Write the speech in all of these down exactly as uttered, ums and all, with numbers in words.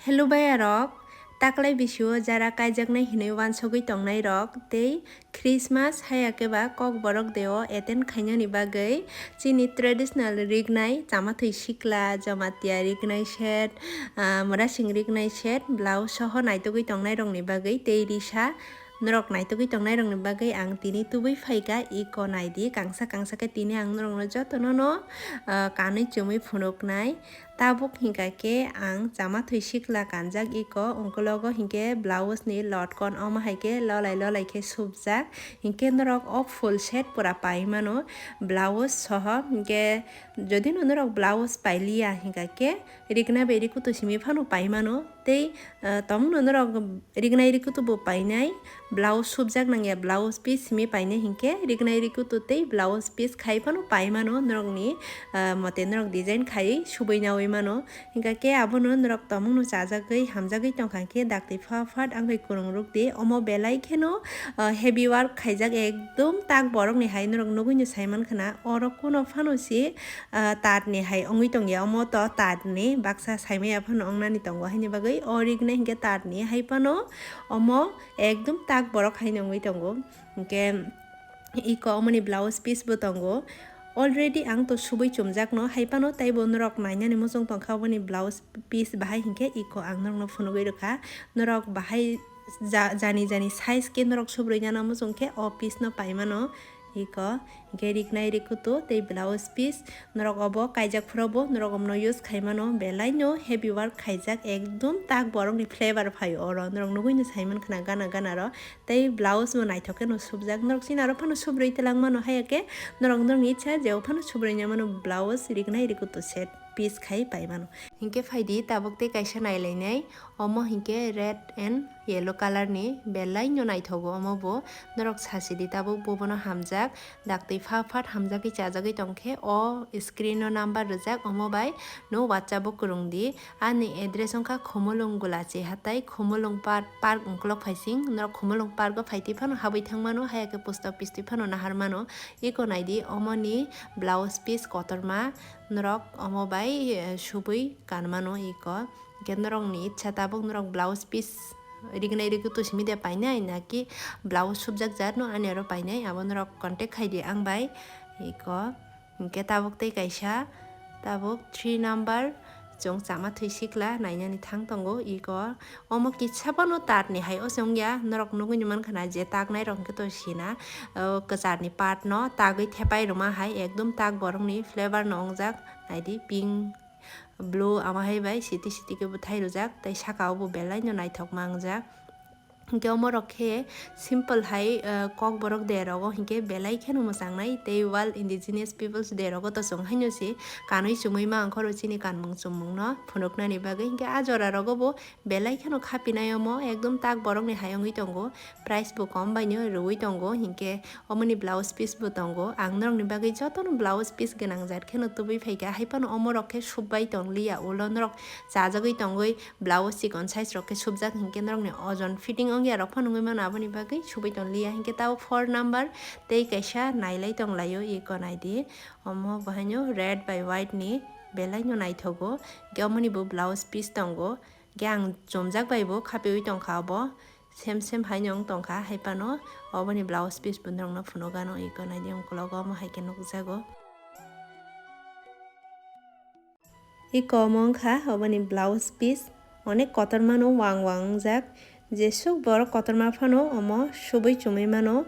Hello bhaiya rok, taklai bisio jara kaijaknai hinwi wansogwi tongnai rok tei Christmas haya khe ba Kokborok Day o attend khainani bagwi chini traditional rignai chamathwi sikla, jamatia rignai set, ah, murasing rignai set, blouse soho naitugwi tongnai rokni bagwi tei risa norok naitugwi tongnai rokni bagwi ang tini tubui phaikha. Iko naidi, kangsa kangsa khe tini ang norokno jotono no, ah, kanwi chumui phunuknai. Tabuk hinkha khe ang chamathwi sikla kanjak iko, ungkulogo hinkhe blouse ni lotkon omo hai khe lolai lolai khe subjak. Hinkhe norok o full set pura pai mano, blouse soho. Hinkhe jodi no norok blouse pailiya hinkha khe rignai bai rikutu simi phano pai mano. Tei, ah, tongmungno norok rignai rikutu bo painai, blouse subjak nangya, blouse piece simi painai hinkhe rignai rikutu tei blouse piece khai phano pai mano norokni, ah, mote norok design khai subui naui mano. Hinkha khe abono norok tongmungno chajagwi hamjagwi tongkha khe dakti pha phat ang bai kwrwng rwk di. Omo belai kheno, ah, heavy work khaijak, ekdum tak borokni hai norok nugui no sai mankha na. Oro kuno phano si, ah, tat ni hai wngwi tongya, omo to tat ni baksa saimaya phano wngnani tongo, haini bagwi o rignai hinkhe tat ni hai phano omo ekdum tak borok hai wngwi tongo. Hinkhe iko omoni blouse piece bo tongo, already ang to subui chumjak no hai phano, taibo norok nainani muchung tongkha oboni blouse piece bahai hinkhe iko ang norokno phunugwi rwkha. Norok bahai ja-, jani jani size khe norok subrui nana muchung khe o piece no pai mano. Iko hinkhe rignai rikutu tei blouse piece norok obo kaijak phuru bo norok omno use khai mano, belai no heavy work khaijak, ekdum tak borok ni flavor phai oro, norok nugui no sai mankha na gana gana ro. Tei blouse bo naithok khe no subjak, norok chini aro phano subrui twlang mano, haya khe norok norok ni ichha je o phano subrui nai mano, blouse rignai rikutu set piece khai pai mano. Hinkhe phaidi tabuk tei kaisa nailainai. Omo hinkhe red and yellow colour ni, belai no naithogo omo bo. Norok sasidi tabuk bo bono hamjak, daktwi pha phat hamjagwi chajagwi tongkhe o screen o number rijak, omo bai no WhatsApp o kwrwng di. Ani address wngkha Khumulwng Gulachi Hatai, Khumulwng Par-, Park Ungkolok Phaising. Norok Khumulwng Park o phaitwi phano habwi thang mano, haya khe post office twi phano nahar mano. Iko naidi, omoni blouse piece kotorma, norok omo bai, eh, subui kan mano iko. Hinkhe norokni ichha tabuk norok blouse piece rignai rikutu simi de painai, naki blouse subjak jat no ani aro painai, abo norok contact khai di ang bai. Iko hinkhe tabuk tei kaisa, tabuk three number chwng chama thwi sikla nainani thang tongo iko. Omo kisa phano tat ni hai o se wngya, norok nugui ni mankha na je tak nai rok hinkhe to sina, o kwchar ni part no tagwi thepai rwma hai, ekdum tak borok ni flavor no wngjak, naidi pink, blue, ama hai bai siti siti khe bwthai rwjak, tei saka o bo belai no naithok ma wngjak. Hinkhe omo rok khe simple hai, eh, Kokborok Day rogo hinkhe belai kheno mwchang nai, tei World Indigenous Peoples Day rogo to chwng haino se kanwi chumui ma ongkhoro chini kanmung chumung no phunuknani bagwi. Hinkhe a jora rogo bo belai kheno khapinai omo, ekdum tak borok ni hai wngwi tongo, price bo kom bai no rwui tongo. Hinkhe omoni blouse piece bo tongo. Ang norokni bagwi jotono blouse piece gwnang jat kheno tubui phaikha. Haiphano omorok khe subbai tongliya, ulo norok chajagwi tongwi blouse chikon size rok khe subjak hinkhe norokni ojon fitting ongya rok phano wngwi mano, aboni bagwi subui tongliya. Hinkhe tabuk four number tei kaisa nailai tonglaio, iko naidi. Omo bahaino red bai white ni belai no naithogo. Hinkhe omoni bo blouse piece tongo. Hinkhe ang chumjak bai bo khapiui tongkha obo. Same same haino wng tongkha, haiphano oboni blouse piece bo norokno phunukgano, iko naidi, ungkologo omo hai khe nukjago. Iko omo wngkha oboni blouse piece, onek kotormano wang wang wngjak, jesuk borok kotorma phano omo subui chumui mano,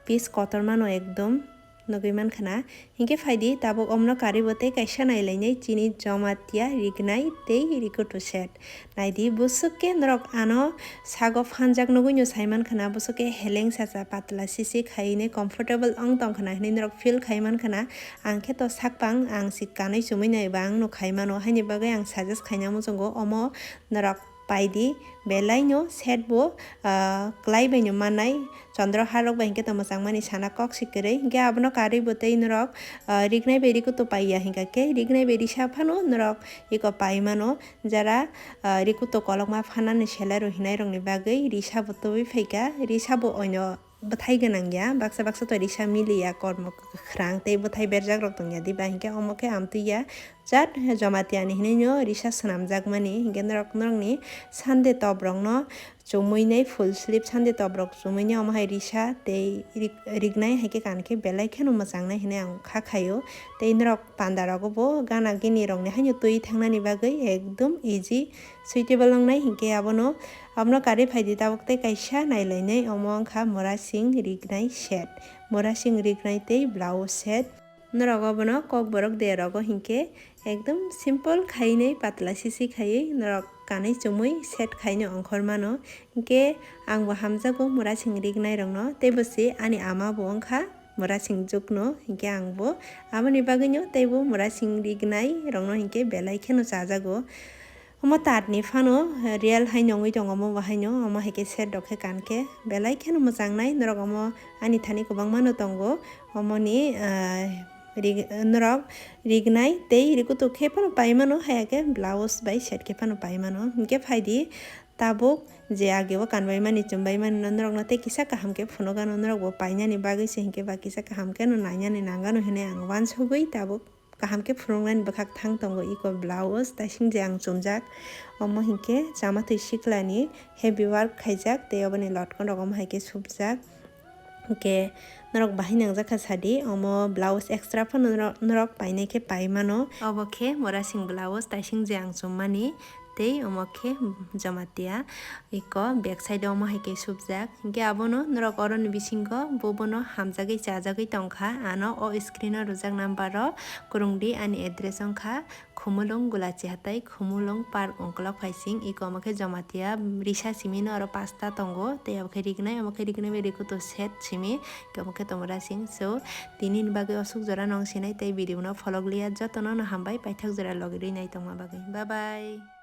piece kotormano ekdom. Nugui mankha na. Hinkhe phaidi, tabuk omno karwi bo tei kaisa nailainai chini jomatia rignai tei rikutu set. Naidi, bwswk khe norok ano sago phanjak nugui no sai mankha na, bwswk khe heleng sacha patla sisi khaine comfortable wng tongkha na hinui norok feel khai mankha na. Ang khe to sakpang, ang si kanui chumui nai ba ang no khai mano, haini bagwi ang suggest khaina muchungo omo norok paidi, belai no set bo, ah, kwlai bai no mannai, chondro harok bai hinkhe to mwchang mani sana kok si kwrwi, hinkhe abono karwi bo tei norok, ah, rignai bai rikutu paiya hinkha khe, rignai bai risa phano norok iko pai mano, jara, ah, rikutu kolokma phanani selai rw hinai rokni bagwi risa bo tubui phaikha, risa bo oino bwthai gwnang ya, baksa baksa to risa mili ya, kormo kwkhrang tei bwthai berjak rok tong ya diba, hinkhe omo khe amtwi ya, Chat Jamatia ni hinwi no risa swnamjakmani, hinkhe norok norokni Sunday top rokno chumui nai, full sleeve Sunday top rok chumui nai, omo hai risa tei rik-, rignai hai khe kan khe belai kheno mwchang nai hinwi ang kha khaio. Tei norok panda rogo bo gana gini rokni haino twi thangnani bagwi ekdom easy, suitable wngnai. Hinkhe abono, abono karwi phaidi tabuk tei kaisa nailainai, omo wngkha murasing rignai set, murasing rignai tei blouse set. Norok obono kokborok de rogo hinkhe ekdom simple khainwi patla sisi khaiwi norok kanwi chumui set khaino ongkhor mano. Hinkhe angbo hamjago murasing rignai rokno, teibo se ani ama bo wngkha murasing jukno, hinkhe angbo aboni bagwino teibo murasing rignai rokno hinkhe belai kheno chajago. Omo tatni phano real hai nongwi tongo, omo bo haino, omo hai khe set rok khe kan khe belai kheno mwchang nai. Norok omo ani thani kwbangma no tongo, omoni, ah, rig-, norok rignai tei rikutuk khe phano pai mano, haya khe blouse bai set khe phano pai mano. Hinkhe phaidi tabuk je age o kanbai mani chumbai mani no norok no tei kisa kaham khe phunuk ano, norok bo painani bagwi se hinkhe ba kisa kaham khe no nainani nang ano hinwi ang uansugwi tabuk kaham khe phunuknani bwkhak thang tongo. Iko blouse taising je ang chumjak, omo hinkhe chamathwi siklani heavy work khaijak tei oboni lotkonrok omo hai khe subjak. Hinkhe norok bahai nangjak kha sadi, omo blouse extra phano norok, norok painai khe pai mano. Obo khe murasing blouse taising je ang chummani. Tei omo khe Jamatia, iko back side o omo hai khe subjak. Hinkhe abono norok oroni bisingo bobono hamjagwi chajagwi tongkha. Ano o screen o rwjak number o kwrwngdi, ani address wngkha Khumulwng Gulachi Hatai, Khumulwng Park Ongkolok Phaising. Iko omo khe Jamatia risa simi no oro pasta tongo. Tei omo khe rignai, omo khe rignai bai rikuto set simi, omo khe tomorasing. So, tini ni bagwi osuk jora nong sinai tei video no pholok liya. Jotono no hambai paithak jora logi rwi nai tongma bagwi. Bye bye.